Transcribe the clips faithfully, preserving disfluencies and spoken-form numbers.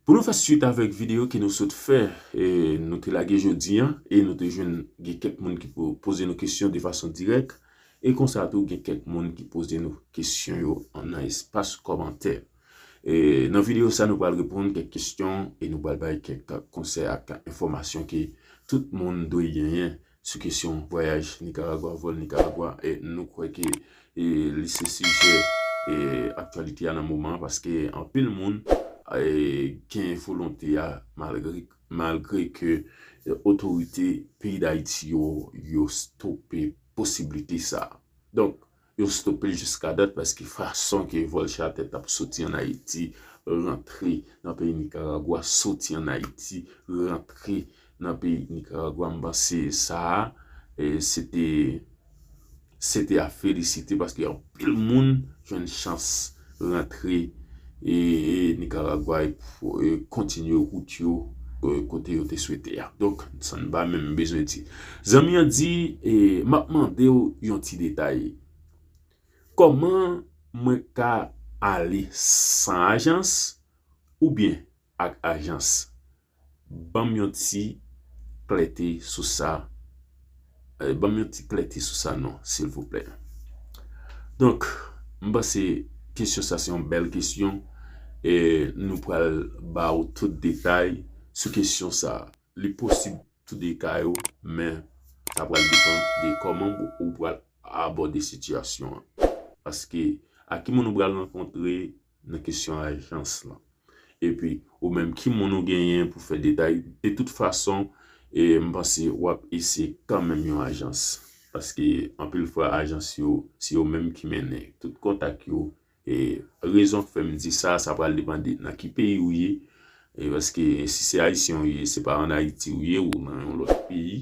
Pou nou fè swit avèk videyo ke nou sot fè, e, nou te lage jodi a, e nou te jwenn gen kèk moun ki po- poze nou kesyon de fason dirèk, e konsa tou gen kèk moun ki poze nou kesyon yo nan espas kòmantè. E, nan videyo sa, nou pral reponn kèk kesyon e nou pral bay kèk konsèy ak enfòmasyon ke tout moun dwe genyen sou kesyon vwayaj Nikaragwa, vòl Nikaragwa, e nou kwè ke e, li se sijè e, aktyalite a nan moman an, paske anpil moun e, gen volonte a, malgre, malgre ke e, otorite peyi Dayiti yo, yo stope posiblite sa. Donk, yo stope l jiska dat paske fason ke vòl chatè t ap soti ann Ayiti, rantre nan peyi Nikaragwa, soti ann Ayiti, rantre nan peyi Nikaragwa, m panse sa a, e, se te, se te a felisite paske anpil moun jwenn chans rantre e, e Nikaragwa e, pou- e kontinye wout yo e, kote yo te swete a. Donk, sa n pa menm bezwen di. Zanmi an di, e, m ap mande w yon ti detay. Kòman mwen ka ale san ajans oubyen ak ajans? Ban m yon ti klète sou sa. E, ban m yon ti klète sou sa non, silvouplè. Donk, m panse kesyon sa se yon bèl kesyon. E nou pral ba w tout detay sou kesyon sa. Li posib tou de ka yo, men sa pral depann de kòman ou pral abòde sitiyasyon an. Paske a ki moun ou pral rankontre nan kesyon ajans lan. Epi, ou menm ki moun ou genyen pou fè detay. De tout fason, e, m panse w ap eseye kanmenm yon ajans. Paske anpil fwa ajans yo, se yo menm ki mennen tout kontak yo. E rezon k fè m di sa, sa pral depann de nan ki peyi ou ye. E paske si se ayisyen ou ye, se pa ann Ayiti ou ye, ou nan yon lòt peyi.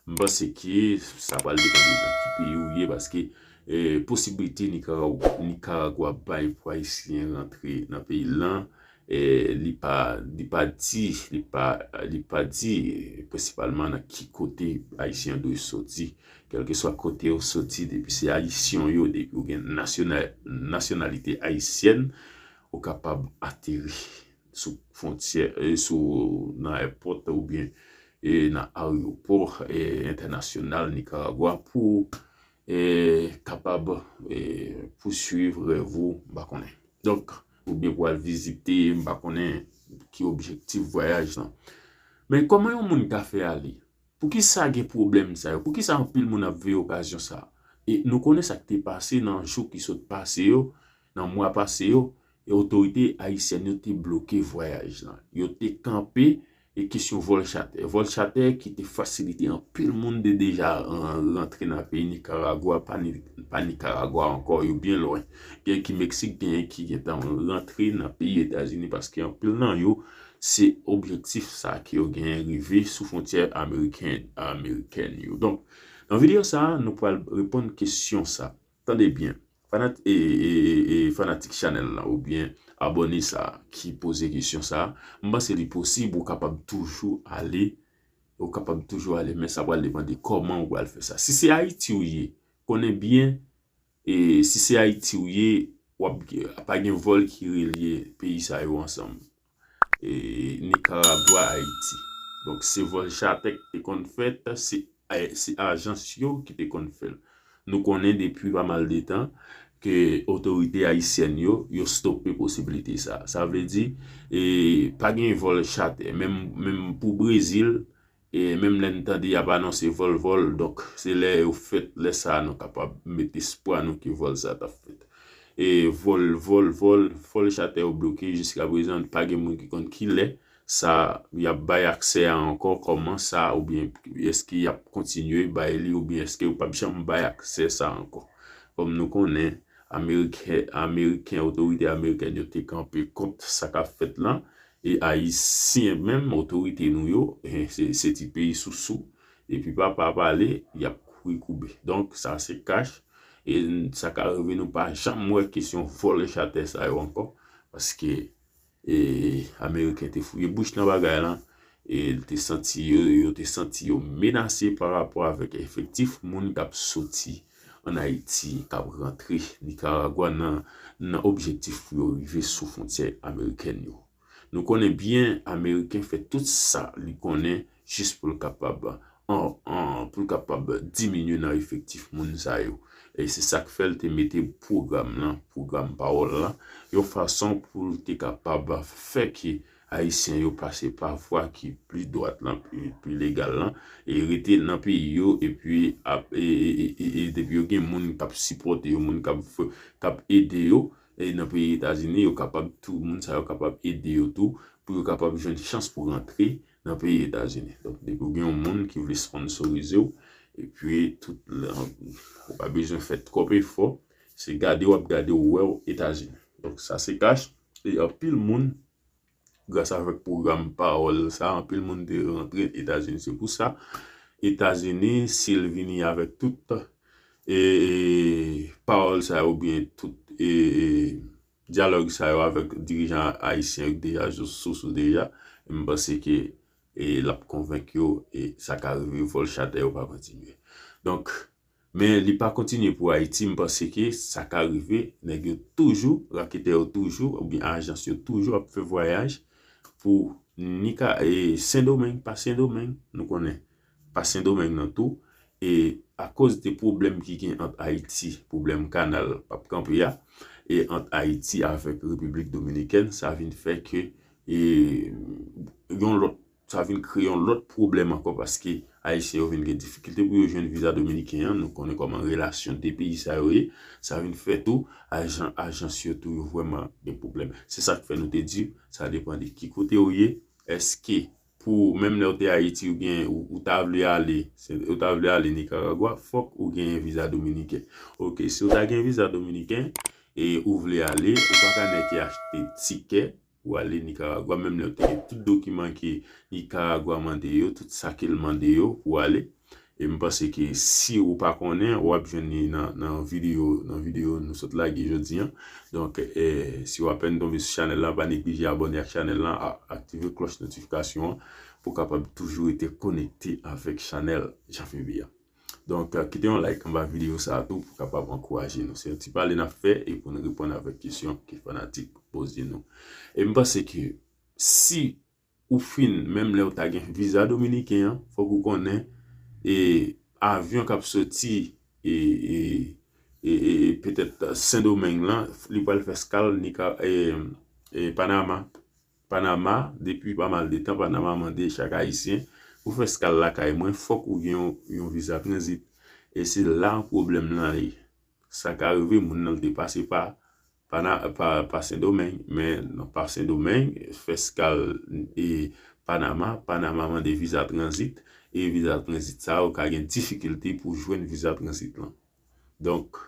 M panse ke sa pral depann de nan ki peyi ou ye, paske e, posiblite Nikaragwa, Nikaragwa bay pou ayisyen rantre nan peyi l lan, e, li pa, li pa di, li pa, li pa di, e, prensipalman nan ki kote ayisyen an dwe soti. Kèlkeswa kote ou soti, depi se ayisyen w ye, depi ou gen nasyonal, nasyonalite ayisyèn, ou kapab ateri sou fwontyè, e, sou, nan èpòt oubyen e, nan ayewopò e, entènasyonal Nikaragwa pou e, kapab e, pouswiv rèv ou, m pa konnen. Donk, oubyen pou al vizite, m pa konnen ki objektif vwayaj lan. Men kòman yon moun ka fè ale? Poukisa gen pwoblèm sa yo? Poukisa anpil moun ap veye okazyon sa? E nou konnen sa k te pase nan jou ki sot pase yo, nan mwa pase yo, e otorite ayisyèn yo te bloke vwayaj lan. Yo te kanpe e kesyon vòl chatè. Vòl chatè ki te fasilite anpil moun de deja ran- rantre nan peyi Nikaragwa, pa, Ni- pa Nikaragwa ankò, yo byen lwen. Gen ki Meksik, gen ki gentan rantre nan peyi Etazini paske anpil nan yo se objektif sa ke yo genyen rive sou fwontyè ameriken, amerikèn yo. Donk, nan videyo sa, nou pral reponn kesyon sa. Tande byen, fanat, e, e, e, e, fanatik chanèl la oubyen abòne sa ki poze kesyon sa, m panse li posib ou kapab toujou ale, ou kapab toujou ale, men sa pral depann de kòman ou pral fè sa. Si se Ayiti ou ye, konnen byen, e si se Ayiti ou ye, w ap, pa gen vòl ki relye peyi sa yo ansanm. E, Nikaragwa, Ayiti. Donk, se vòl chatè ki te konn fèt, se, se ajans yo ki te konn fè l. Nou konnen depi pa mal de tan ke otorite ayisyèn yo, yo stope posiblite sa. Sa vle di, e, pa gen vòl chatè. Menm, menm pou Brezil, e menm lè n tande y ap anonse vòl, vòl, donk, se lè yo fèt, lè sa a nou kapab met espwa nou ke vòl sa t ap fèt. E vòl, vòl, vòl, vòl chatè yo bloke jiska prezan, pa gen moun ki konn kilè sa y ap bay aksè a ankò, kòman sa, oubyen èske y ap kontinye bay li, oubyen èske yo p ap janm bay aksè sa ankò. Kòm nou konnen, Ameriken, Ameriken, otorite amerikèn yo te kanpe kont sa k ap fèt lan, e Ayisyen menm, otorite nou yo, e se, se ti peyi sousou, epi papa pale, y ap kouri koube. Donk, sa se kach, e sa ka rive nou pa janm wè kesyon vòl chatè sa yo ankò, paske e, Ameriken te fouye bouch nan bagay lan, e l te santi yo, yo te santi yo menase pa rapò avèk efektif moun k ap soti ann Ayiti, k ap rantre Nikaragwa nan, nan objektif pou yo rive sou fwontyè amerikèn yo. Nou konnen byen Ameriken fè tout sa li konnen jis pou l kapab an, an, pou l kapab diminye nan efektif moun sa yo. E se sa k fè l te mete pwogram lan, pwogram pawòl lan, yon fason pou l te kapab fè ke Ayisyen yo pase pa vwa ki pli dwat lan, pli, pli legal lan, e rete nan peyi yo, epi ap, e, e, e, e, e depi yo gen moun k ap sipòte yo, moun k ap, k ap ede yo, e nan peyi Etazini, yo kapab tou, moun sa yo kapab ede yo tou, pou yo kapab jwenn chans pou rantre nan peyi Etazini. Donk, depi w gen yon moun ki vle sponsorize w, epi tout, ou pa bezwen fè twòp efò, se gade w ap gade w wè w Etazini. Donk, sa se kach, e anpil moun, gras avèk pwogram pawòl sa, anpil moun te rantre Etazini. Se pou sa, Etazini, si l vini avèk tout, e, e, pawòl sa yo, oubyen tout, e, e, dyalòg sa yo avèk dirijan ayisyen yo ki deja sou, sou, sou deja, m panse ke, e, l ap konvenk yo, e sa ka rive vòl chatè yo pa kontinye. Donk, men li pa kontinye pou Ayiti, m panse ke sa ka rive, nèg yo toujou, raketè yo toujou, oubyen ajans yo toujou ap fè vwayaj pou Nika, e, Sendomeng, pa Sendomeng, nou konnen, pa Sendomeng nan tou, e akoz de pwoblèm ki gen ant Ayiti, pwoblèm kanal p ap kanpe a, e ant Ayiti avèk Repiblik Dominikèn, sa vin fè ke, e, yon lòt, sa vin kreye yon lòt pwoblèm ankò, paske Ayisyen yo vin gen difikilte pou yo jwenn viza dominiken an. Nou konnen kòman relasyon de peyi sa yo ye, sa vin fè tou, ajan, ajans yo tou yo vrèman gen pwoblèm. Se sa k fè nou te di, sa depann de ki kote w ye, èske pou, menm lè w te Ayiti, ou gen, ou, ou ta vle ale, se, ou ta vle ale Nikaragwa, fòk ou genyen viza dominiken. Oke, si w ta gen viza dominiken, e ou vle ale, ou pa ka nèk achte tikè pou ale Nikaragwa, menm lè w te gen tout dokiman ke Nikaragwa mande yo, tout sa ke l mande yo pou ale. E m panse ke si ou pa konnen, w ap jwenn li nan, nan videyo, nan videyo nou sot lage jodi an. Donk, e, si w apèn tonbe sou chanèl la, pa neglije abòne ak chanèl la, a, aktive klòch notifikasyon an pou w kapab toujou rete konekte avèk chanèl Jean Feby a. Donk, e, kite yon like anba videyo sa a tou pou w kapab ankouraje nou. Se yon ti pale n ap fè e pou n reponn avèk kesyon ke fanatik poze nou. E m panse ke si ou fin, menm lè w ta gen viza dominiken an, fòk ou konnen, e, avyon k ap soti, e, e, e, e, e petèt Sendomeng lan, li pral fè eskal Nika, e, e, Panama. Panama, depi pa mal de tan, Panama mande chak Ayisyen, pou fè eskal lakay mwen, fòk ou gen yon, yon viza tranzit. E se la pwoblèm lan ye. Sa ka rive, moun nan te pase pa, pa, na- pa, pa Sendomeng, men nan pa Sendomeng, fè eskal e Panama, Panama mande viza tranzit, e viza tranzit sa yo ka gen difikilte pou jwenn viza tranzit lan. Donk,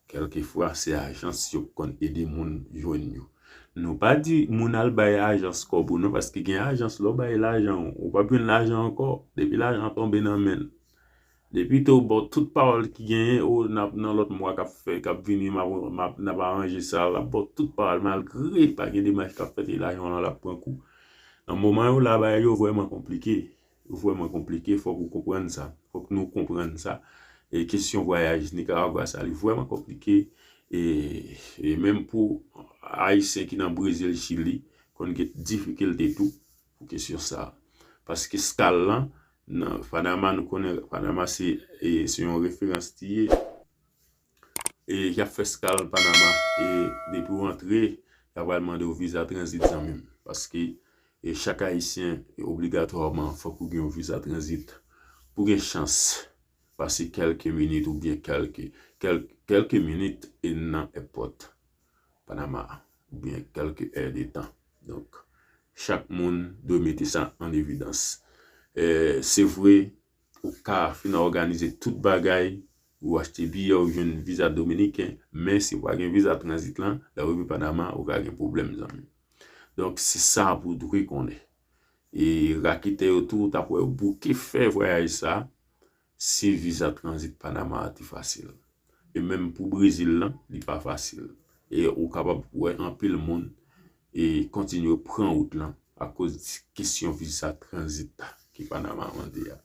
kèlkefwa, se ajans yo k konn ede moun jwenn yo. Nou pa di moun al bay ajans kòb ou non, paske gen ajans lè w bay lajan, ou p ap jwenn lajan ankò. Depi lajan tonbe nan men l, depi tou, bon, tout pawòl ki genyen, o, n ap nan lòt mwa k ap fè, k ap vini, m ap, m ap, n ap aranje sa, l ap ba w tout pawòl, malgre pa gen demach k ap fèt, e lajan w lan l ap pran kou. Nan moman yo la, bagay yo vrèman konplike. Yo vrèman konplike, fòk ou konprann sa. Fòk nou konprann sa. E kesyon vwayaj Nikaragwa sa, li vrèman konplike. E, e menm pou Ayisyen ki nan Brezil, Chili, konn gen difikilte tou pou kesyon sa. Paske eskal lan, nan Panama, nou konnen Panama se, e, se yon referans li ye. E y ap fè eskal Panama, e depi w antre, y ap al mande w viza tranzit, zanmi m. Paske, e chak Ayisyen, e obligatwaman, fòk ou gen yon viza tranzit pou gen chans pase kèlke minit oubyen kèlke, kèl- kèlke minit e nan èpòt Panama oubyen kèlke è de tan. Donk, chak moun dwe mete sa an evidans. E, se vre, ou ka fin òganize tout bagay, ou achte biyè, ou jwenn viza dominiken, men si w pa gen viza tranzit lan, lè w rive Panama, ou ka gen pwoblèm, zanmi. Donk, se sa pou w dwe konnen. E raketè yo tou, w t ap wè yo bouke fè vwayaj sa, si viza tranzit Panama a te fasil. E menm pou Brezil lan, li pa fasil. E ou kapab wè anpil moun e kontinye pran wout lan akoz kesyon viza tranzit ki Panama mande a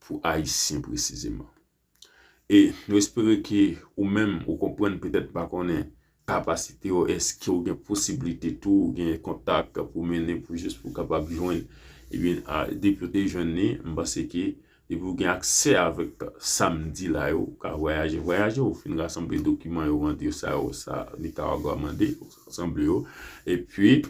pou Ayisyen presizeman. E nou espere ke ou menm ou konprann, petèt pa konnen, kapasite w, èske w gen posiblite tou, w gen kontak pou mennen, pou jis pou kapab jwenn, ebyen, depi w te jwenn li, m panse ke depi w gen aksè avèk sa m di la yo, ou ka vwayaje, vwayaje, ou fin rasanble dokiman yo, mande yo sa yo, sa Nicaragua mande, rasanble yo, epi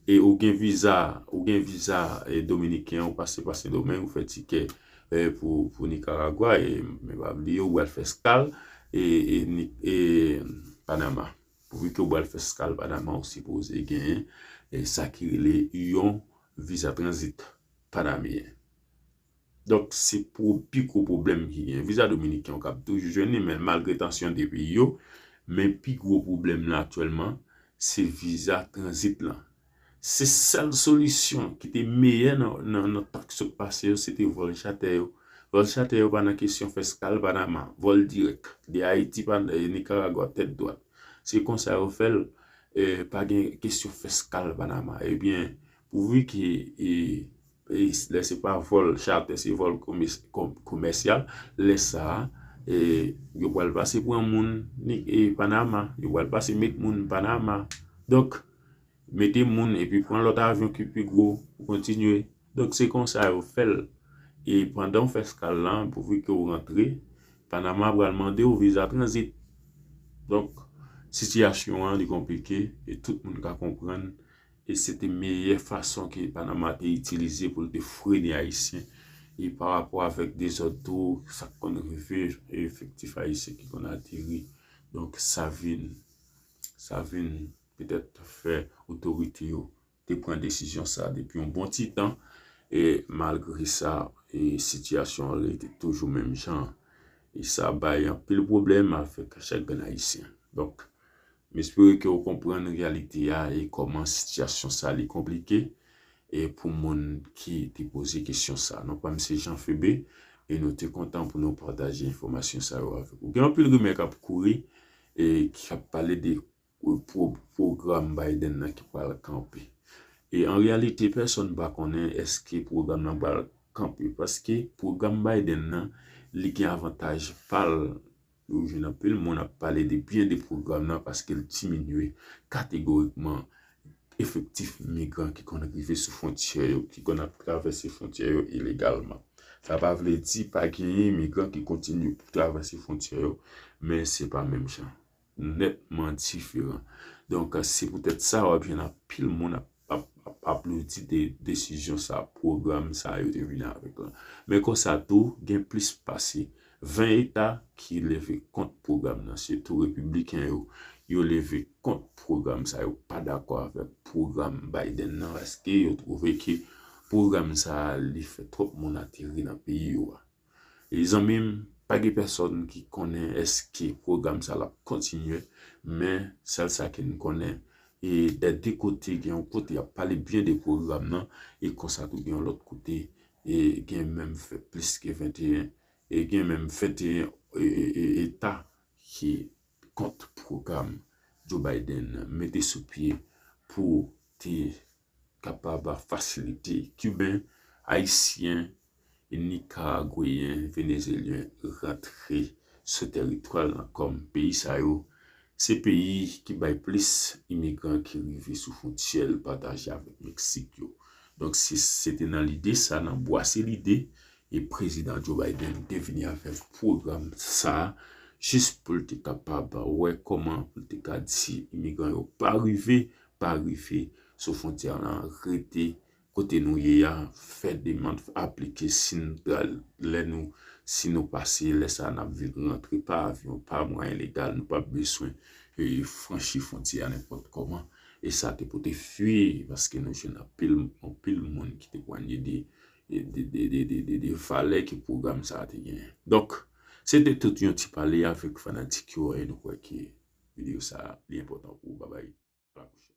e ou gen viza, ou gen viza e dominiken, ou pase pa Sendomeng, ou fè tikè e pou, pou Nicaragua, e, men pa bliye, ou pral fè eskal e, e, e Panama. Pouvi ke ou pral fè eskal Panama, ou sipoze genyen e sa ki rele yon viza tranzit panameyen. Donk, se pou pi gwo pwoblèm ki gen. Viza dominiken, ou kab toujou jwenn li, men malgre tansyon de peyi yo, men pi gwo pwoblèm la aktyèlman, se viza tranzit lan. Se sèl solisyon ki te meyè nan, nan, nan tan ki sot pase yo, se te vòl chatè yo. Vòl chatè yo pa nan kesyon fè eskal Panama, vòl dirèk de Ayiti, Nicaragua, tèt dwat. Se konsa yo fè l, e, pa gen kesyon fè eskal Panama. Ebyen, pouvi ke e, e lè se pa vòl chatè, se vòl komèsyal, lè sa a, e, yo pral pase pran moun e Panama, yo pral pase met moun Panama. Donk, mete moun epi pran lòt avyon ki pi gwo pou kontinye. Donk, se konsa yo fè l. E pandan w fè eskal lan, pouvi ke w rantre, Panama pral mande w viza tranzit. Donk, sitiyasyon an, li konplike e tout moun ka konprann. E se te meyè fason ke Panama te itilize pou l te frene Ayisyen. E pa rapò avèk dezòd tou, sa k konn rive e efektif ayisyen ki konn ateri. Donk, sa vin, sa vin petèt fè otorite yo te pran desizyon sa depi yon bon ti tan. E malgre sa, e sitiyasyon an rete toujou menm jan. E sa bay anpil pwoblèm avèk chak grenn ayisyen. Donk, m espere ke w konprann reyalite a e kòman sitiyasyon sa li konplike e pou moun ki te poze kesyon sa. Non pa m se Jean Febe e nou te kontan pou nou pataje enfòmasyon sa yo avèk ou. Gen anpil rimè k ap kouri e k ap pale de pwo-, pwogram Biden nan ki pral kanpe. E an reyalite, pèsòn pa konnen èske pwogram nan pral kanpe, paske pwogram Biden nan, li gen avantaj pa l. Ou jwenn anpil moun ap pale de byen de pwogram nan paske l diminye kategorikman efektif migran ki konn rive sou fwontyè yo, ki konn ap travèse fwontyè yo ilegalman. Sa pa vle di pa gen imigran ki kontinye pou travèse fwontyè yo, men se pa menm jan. Nètman diferan. Donk, se poutèt sa w ap jwenn anpil moun ap, ap, ap aplodi de desizyon sa, pwogram sa yo te vini avèk lan. Men konsa tou, gen plis pase ven eta ki leve kont pwogram nan, sitou repibliken yo, yo leve kont pwogram sa, yo pa dakò avèk pwogram Biden nan, paske yo twouve ke pwogram sa li fè twòp moun ateri nan peyi yo a. E zanmi m, pa gen pèsòn ki konnen èske pwogram sa l ap kontinye, men sèl sa ke n konnen, e dè de kote, gen yon kote y ap pale byen de pwogram nan, e konsa tou gen yon lòt kote, e gen menm fè plis ke venteyen, e gen menm venteyen e, e, e, eta ki kont pwogram Joe Biden mete sou pye pou te kapab fasilite Kiben, Ayisyen, Nikaragweyen, Venezelyen rantre sou tèritwa l nan kòm peyi sa yo se peyi ki bay plis imigran ki rive sou fwontyè l pataje avèk Meksik yo. Donk, se, se te nan lide sa, nan bwase lide, e prezidan Joe Biden te vini avèk pwogram sa a, jis pou l te kapab wè kòman pou l te ka di imigran yo pa rive, pa rive sou fwontyè lan, rete kote nou ye a, fè demann, aplike si n pral, lè nou, si nou pase, lè sa a n ap vin rantre pa avyon, pa mwayen legal, nou p ap bezwen e, franchi fwontyè a nenpòt kòman. E sa te pote fwi, paske nou jwenn anpil, anpil moun ki temwanye de, de, de valè ke pwogram sa a te genyen. Donk, se te tout yon ti pale avèk fanatik yo, e nou kwè ke videyo sa a, li enpòtan pou ou. Babay, a la pwochèn.